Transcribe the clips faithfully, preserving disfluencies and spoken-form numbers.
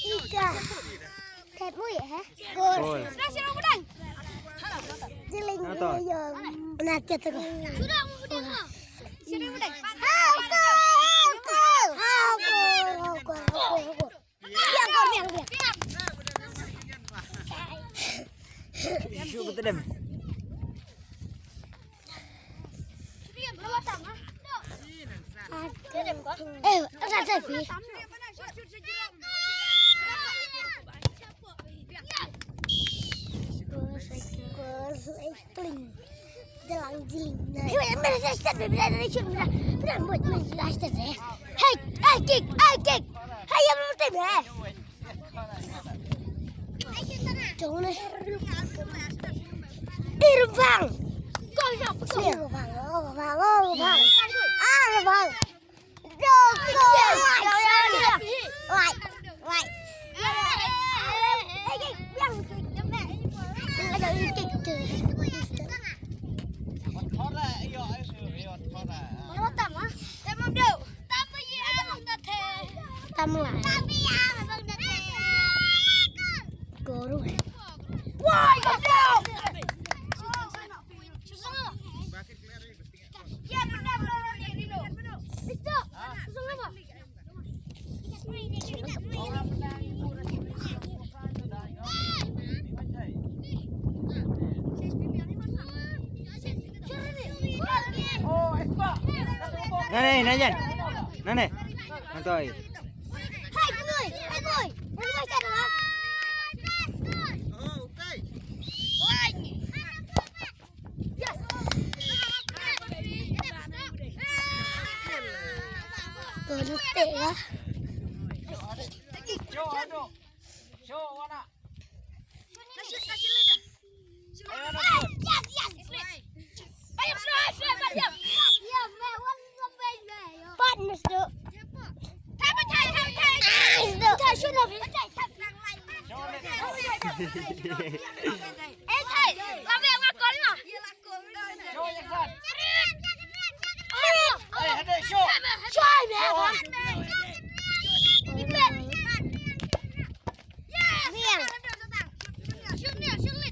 Ita. Kat mu ya, ha? Gol. Gol. Jiling. Nah, kita tu. Sudah mu bedeng. Sudah mu bedeng. Ha, gol, gol. Ha, gol, gol, gol, gol. Biang, gol, biang, biang. Shu betul dem. Eh, ada selfie. Gol, gol, gol. Jalang jiling. Hey, wait, mira, mira, mira, mira, mira, mira, mira, mira, mira, mira, mira, mira. Hey, hey, kick, hey, kick. Hey, ya, mira, mira. Jong ne. Irbang. Irbang, irbang, irbang. Ah, irbang. Tam lai. Gol. Wah, Nane, Najan. Nane. Nantoi. Hai, koi. Hai, koi. Mana macam tu? Tuh, lupa ya. Yes, yes. Partners tu. Nice tu.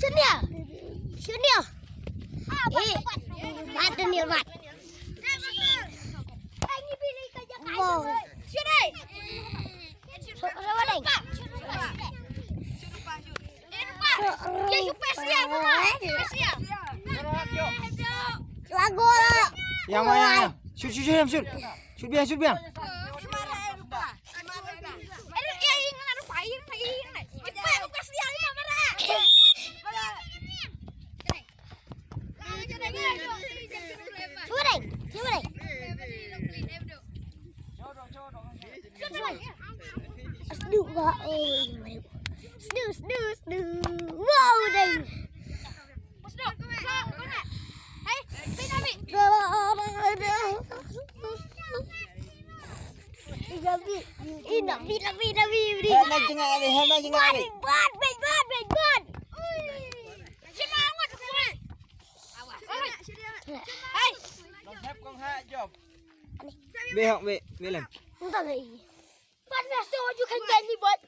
Shoonya. Shoonya. Eh, bat, Daniel, bat. Wow. Lagu. Yang mana, yang mana? Shoot, shoot, shoot, shoot. Shoot biang, shoot biang. Cuba deh, cuba deh. Sdu, wah, oh, sdu, sdu, sdu. Wow, deh. Ina bi, ina bi, ina bi. Hema jingari, hema jingari. Bad, bad, bad, bad, bad. Hai. Be hok, be, be lem. Entah lagi. Pat na sto ju khan ben ni bot.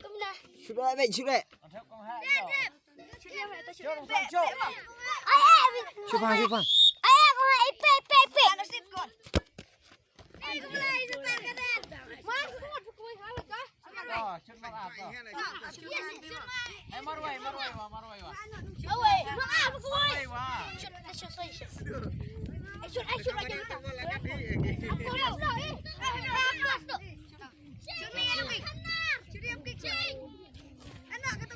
Kumna. Shoot right, mate, shoot right. Ai, ai, ai. Shoot far, shoot far. Ai, ai, ai, pe, pe, pe. Ai, kumna, itu tak keren. Mar, kumna, kumna, kumna, kumna. Ah, shoot mar, ah, shoot. Yes, shoot mar. Eh, mar wai, mar wai, wa, mar wai, wa. Away. Mar, ah, kumna. Mar wai, wa. Shoot, shoot, shoot, shoot. Eh, shoot, eh, shoot, aja kita. Apa, apa, eh. Eh, apa, stop.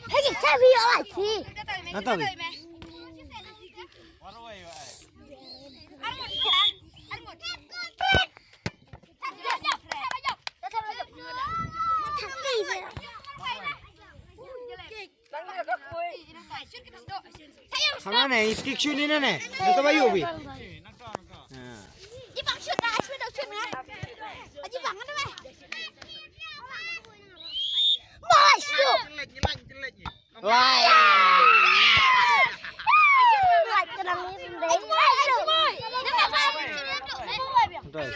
Hey, kita bi awak si. Nata bi. Hana ne, is kick shuni ne ne. Nang to ba yu bi. Ha. Lai. Dai.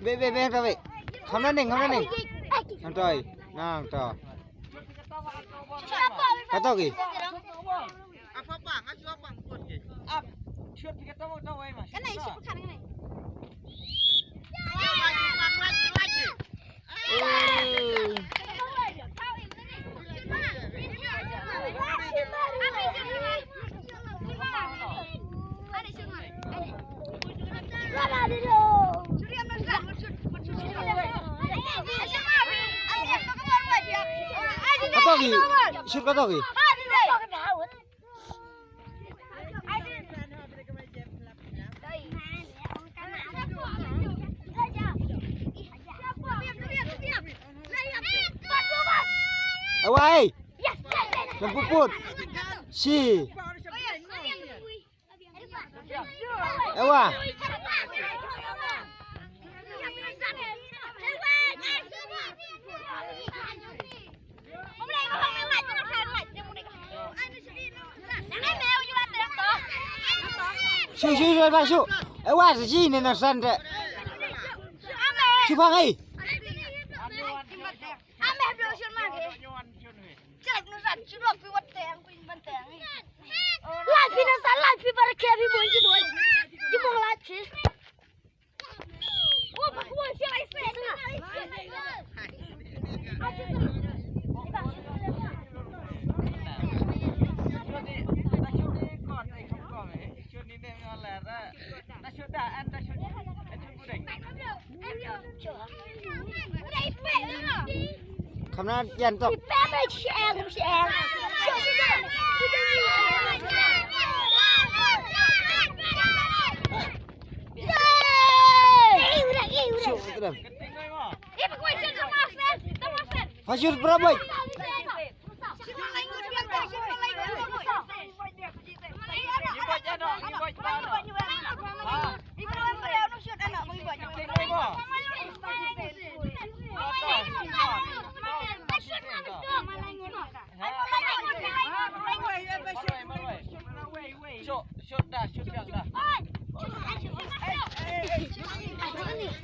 Be, be, be, hangta be. Kham na ning, kham na ning. Hangta, nang to. Kato ki. Kato ki. Shoot kato ki. Awai. Nang puput. Si. Ewa. Shu, shu, shu, shu. Ewa, shu ne na san de. Shu bang ai. Lai phi na sa, lai phi ba rakhe phi bun ji bun. Ji bun lai phi. Wo ba ko shi lai phi na. Kham na jan to. Hajur berapa?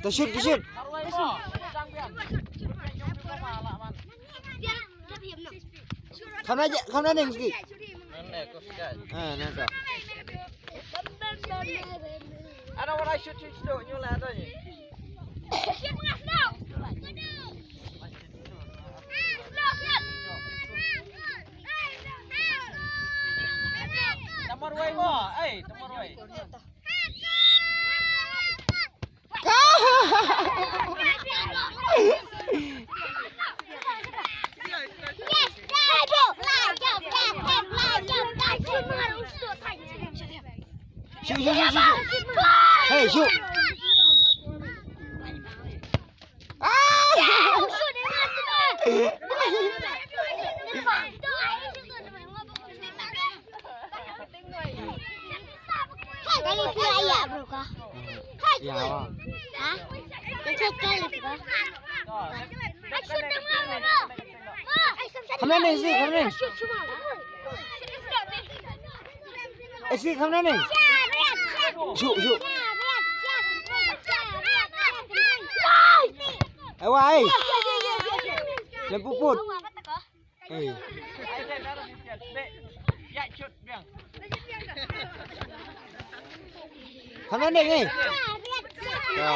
Ta shoot, ta shoot. Kham na, kham na ning ki. Nang ne, ko skai. Ah, nang ka. Ana wala shoot, shoot, shoot, nyu la ada ni. Tamar wai mo, ai, tamar wai. Shoot, shoot, shoot, shoot, shoot. Hey, shoot. Ah! Kali phi ïa bro ka. Ya, wa. Ha? Ka chet kali phi ka. Kham na ning si, kham na ning. Eh, si, kham na ning. Shu, shu. Ai wa ai. Lem puput. Ei. Kham na ning ei. Ya.